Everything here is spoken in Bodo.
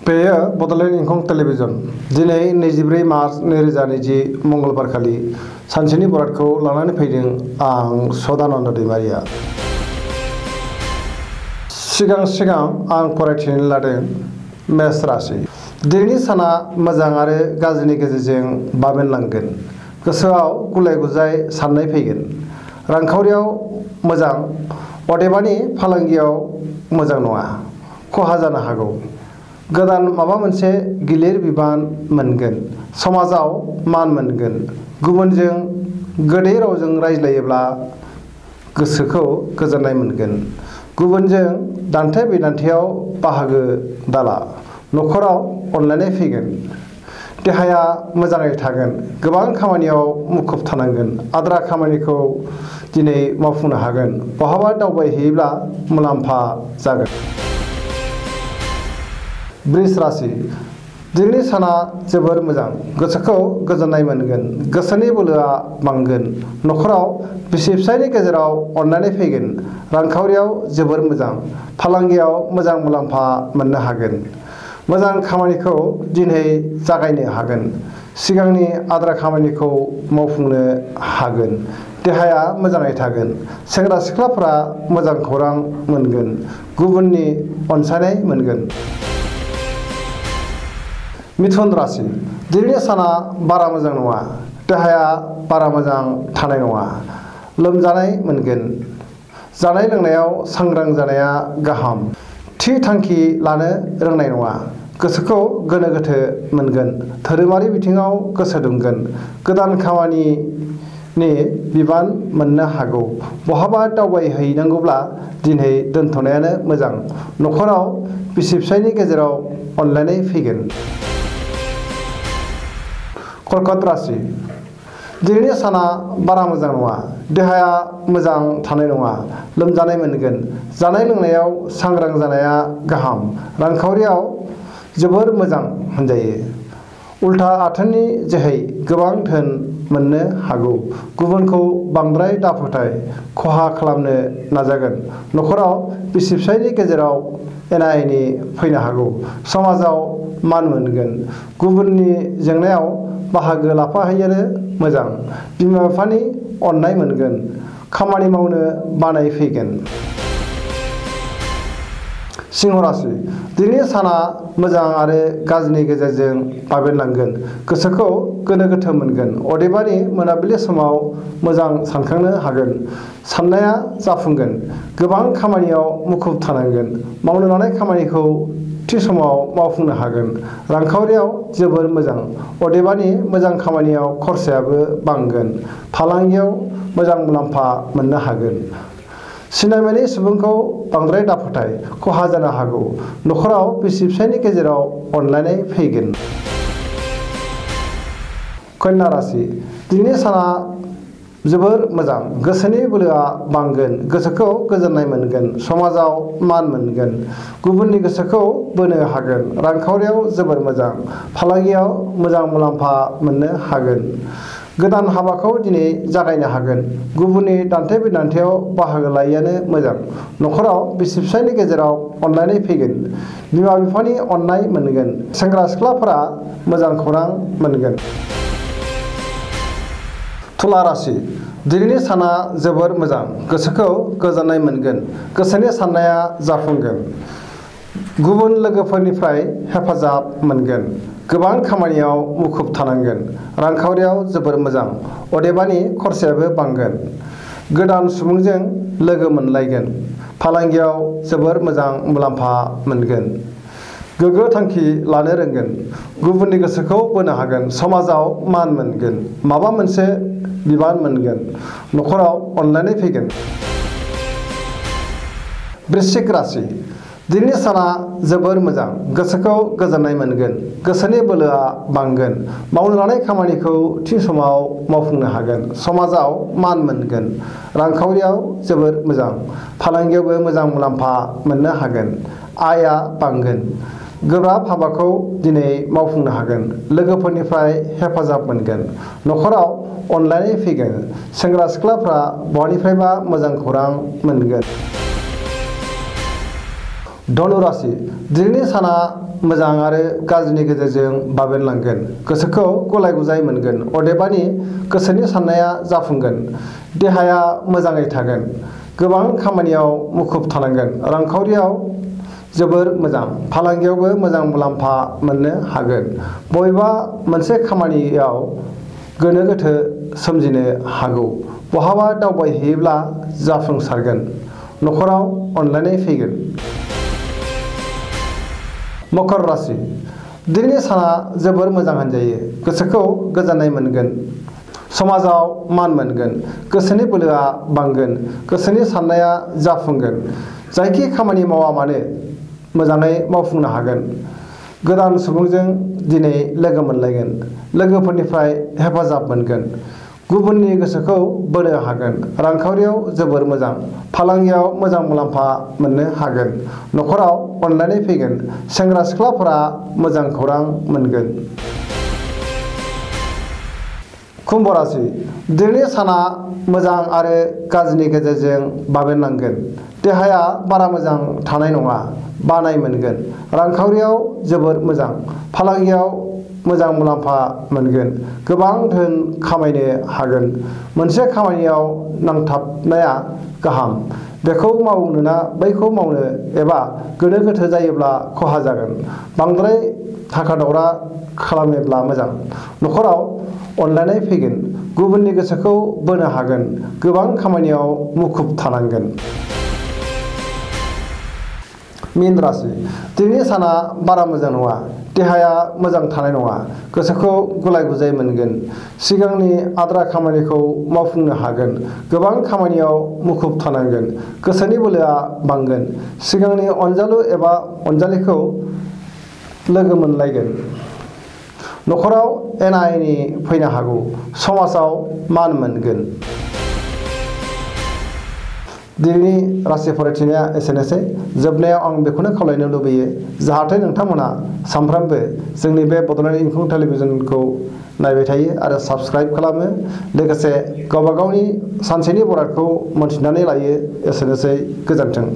बेयो बड'लेण्ड इंखं टेलिभिजन दिनै 24 मार्च 2020 मंगलबार खालि सानसेनि बरादखौ लानानै फैदों आं सदानन्द दैमारिया। सिगां आं फरायथिनो लादों मेष राशि। दिनैनि साना मोजां आरो गाज्रिनि गेजेरजों बाबेनलांगोन। गोसोआव गुलाय गुजाय साननाय फैगोन। रांखावरियाव मोजां, अदेबानि फालांगियाव मोजां नङा, खहा जानो हागौ। गोदान माबा मोनसे गिलिर बिबान मोनगोन। समाजाव मान मोनगोन। गुबुनजों गोदै रावजों रायज्लायोब्ला गोसोखौ गोजोननाय मोनगोन। गुबुनजों दान्थे बिदान्थेयाव बाहागो दाला। न'खराव अनलायनाय फैगोन। देहाया मोजाङै थागोन। गोबां खामानियाव मुखुब थानांगोन। आद्रा खामानिखौ दिनै मावफुंनो हागोन। बहाबा दावबायहैयोब्ला मुलाम्फा जागोन। वृष राशि। दिनैनि साना जोबोर मोजां। गोसोखौ गोजोननाय मोनगोन। गोसोनि बोलोआ बांगोन। न'खराव बिसि फिसायनि गेजेराव अनलायनाय फैगोन। रांखावरियाव जोबोर मोजां। फालांगियाव मोजां मुलाम्फा मोननो हागोन। मोजां खामानिखौ दिनै जागायनो हागोन। सिगांनि आद्रा खामानिखौ मावफुंनो हागोन। देहाया मोजाङै थागोन। सेंग्रा सिख्लाफोरा मोजां खौरां मोनगोन। गुबुननि अनसायनाय मोनगोन। मिथुन राशि। दिनैनि साना बारा मोजां नङा। देहाया बारा मोजां थानाय नङा। लोमजानाय मोनगोन। जानाय लोंनायाव सांग्रां जानाया गाहाम। थि थांखि लानो रोंनाय नङा। गोसोखौ गोनो गोथो मोनगोन। धोरोमारि बिथिङाव गोसो दुंगोन। गोदान खामानिनि बिबान मोननो हागौ। बहाबा दावबायहैनांगौब्ला दिनै दोनथ'नायानो मोजां। न'खराव बिसि फिसायनि गेजेराव अनलायनाय फैगोन। कर्कट राशि। दिनैनि साना बारा मोजां नङा। देहाया मोजां थानाय नङा। लोमजानाय मोनगोन। जानाय लोंनायाव सांग्रां जानाया गाहाम। रांखावरियाव जोबोर मोजां होनजायो। उल्था आथोननि जोहै गोबां धोन मोननो हागौ। गुबुनखौ बांद्राय दाफोथाय। खहा खालामनो नाजागोन। न'खराव बिसि फिसायनि गेजेराव एना एनि फैनो हागौ। समाजाव मान मोनगोन। गुबुननि जेंनायाव बाहागो लाफाहैनो मोजां। बिमा बिफानि अननाय मोनगोन। खामानि मावनो बानाय फैगोन। सिंह राशि। दिनैनि साना मोजां आरो गाज्रिनि गेजेरजों बाबेनलांगोन। गोसोखौ गोनो गोथो मोनगोन। अदेबानि मोनाबिलि समाव मोजां सानखांनो हागोन। साननाया जाफुंगोन। गोबां खामानियाव मुखुब थानांगोन। मावनो लानाय खामानिखौ थि समाव मावफुंनो हागोन। रांखावरियाव जोबोर मोजां। अदेबानि मोजां खामानियाव खरसायाबो बांगोन। फालांगियाव मोजां मुलाम्फा मोननो हागोन। सिनायमोनै सुबुंखौ बांद्राय दाफोथाय। खहा जानो हागौ। न'खराव बिसि फिसायनि गेजेराव अनलायनाय फैगोन। कन्या राशि। दिनैनि साना जोबोर मोजां। गोसोनि बोलोआ बांगोन। गोसोखौ गोजोननाय मोनगोन। समाजाव मान मोनगोन। गुबुननि गोसोखौ बोनो हागोन। रांखावरियाव जोबोर मोजां। फालांगियाव मोजां मुलाम्फा मोननो हागोन। गोदान हाबाखौ दिनै जागायनो हागोन। गुबुननि दान्थे बिदान्थेयाव बाहागो लायैआनो मोजां। न'खराव बिसि फिसायनि गेजेराव अनलायनाय फैगोन। बिमा बिफानि अननाय मोनगोन। सेंग्रा सिख्लाफोरा मोजां खौरां मोनगोन। तुला राशि। दिनैनि साना जोबोर मोजां। गोसोखौ गोजोननाय मोनगोन। गोसोनि साननाया जाफुंगोन। गुबुन लोगोफोरनिफ्राय हेफाजाब मोनगोन। गोबां खामानियाव मुखुब थानांगोन। रांखावरियाव जोबोर मोजां। अदेबानि खरसायाबो बांगोन। गोदान सुबुंजों लोगो मोनलायगोन। फालांगियाव जोबोर मोजां मुलाम्फा मोनगोन। गोग्गो थांखि लानो रोंगोन। गुबुननि गोसोखौ बोनो हागोन। समाजाव मान मोनगोन। माबा मोनसे बिबान मोनगोन। न'खराव अनलायनाय फैगोन। वृश्चिक राशि। दिनैनि साना जोबोर मोजां। गोसोखौ गोजोननाय मोनगोन। गोसोनि बोलोआ बांगोन। मावनो लानाय खामानिखौ थि समाव मावफुंनो हागोन। समाजाव मान मोनगोन। रांखावरियाव जोबोर मोजां। फालांगियावबो मोजां मुलाम्फा मोननो हागोन। आयआ बांगोन। गोब्राब हाबाखौ दिनै मावफुंनो हागोन। लोगोफोरनिफ्राय हेफाजाब मोनगोन। न'खराव अनलायनाय फैगोन। सेंग्रा सिख्लाफ्रा बहानिफ्रायबा मोजां खौरां मोनगोन। धनु राशि दिनैनि साना मोजां आरो गाज्रिनि गेजेरजों बाबेनलांगोन। गोसोखौ गलाय गुजाय मोनगोन। अदेबानि गोसोनि साननाया जाफुंगोन। देहाया मोजाङै थागोन। गोबां खामानियाव मुखुब थानांगोन। रांखावरियाव जोबोर मोजां। फालांगियावबो मोजां मुलाम्फा मोननो हागोन। बबेबा मोनसे खामानियाव गोनो गोथो सोमजिनो हागौ। बहाबा दावबायहैयोब्ला जाफुंसारगोन। न'खराव अनलायनाय फैगोन। मकर राशि दिनैनि साना जोबोर मोजां होनजायो। गोसोखौ गोजोननाय मोनगोन। समाजाव मान मोनगोन। गोसोनि बोलोआ बांगोन। गोसोनि साननाया जाफुंगोन। जायखि खामानि मावा मानो मोजाङै मावफुंनो हागोन। गोदान सुबुंजों दिनै लोगो मोनलायगोन। लोगोफोरनिफ्राय हेफाजाब मोनगोन। गुबुननि गोसोखौ बोनो हागोन। रांखावरियाव जोबोर मोजां। फालांगियाव मोजां मुलाम्फा मोननो हागोन। न'खराव अनलायनाय फैगोन। सेंग्रा सिख्लाफोरा मोजां खौरां मोनगोन। कुम्भ राशि दिनैनि साना मोजां आरो गाज्रिनि गेजेरजों बाबेनलांगोन। देहाया बारा मोजां थानाय नङा। बानाय मोनगोन। रांखावरियाव जोबोर मोजां। फालांगियाव मोजां मुलाम्फा मोनगोन। गोबां धोन खामायनो हागोन। मोनसे खामानियाव नांथाबनाया गाहाम। बेखौ मावनो ना बैखौ मावनो एबा गोनो गोथो जायोब्ला खहा जागोन। बांद्राय थाखा दावरा खालामोब्ला मोजां। न'खराव अनलायनाय फैगोन। गुबुननि गोसोखौ बोनो हागोन। गोबां खामानियाव मुखुब थानांगोन। मीन राशि दिनैनि साना बारा मोजां नङा। देहाया मोजां थानाय नङा। गोसोखौ गुलाय गुजाय मोनगोन। सिगांनि आद्रा खामानिखौ मावफुंनो हागोन। गोबां खामानियाव मुखुब थानांगोन। गोसोनि बोलोआ बांगोन। सिगांनि अनजालु एबा अनजालिखौ लोगो मोनलायगोन। न'खराव एना एनि फैनो हागौ। समाजाव मान मोनगोन। दिनैनि राशि फरायथिनाया एसेनोसै। जोबनायाव आं बेखौनो खावलायनो लुबैयो जाहाथे नोंथांमोना सानफ्रामबो जोंनि बे बड'लेण्ड इंखं टेलिभिजनखौ नायबाय थायो आरो साबस्क्राइब खालामो। लोगोसे गावबा गावनि सानसेनि बरादखौ मोनथिनानै लायो। एसेनोसै। गोजोन्थों।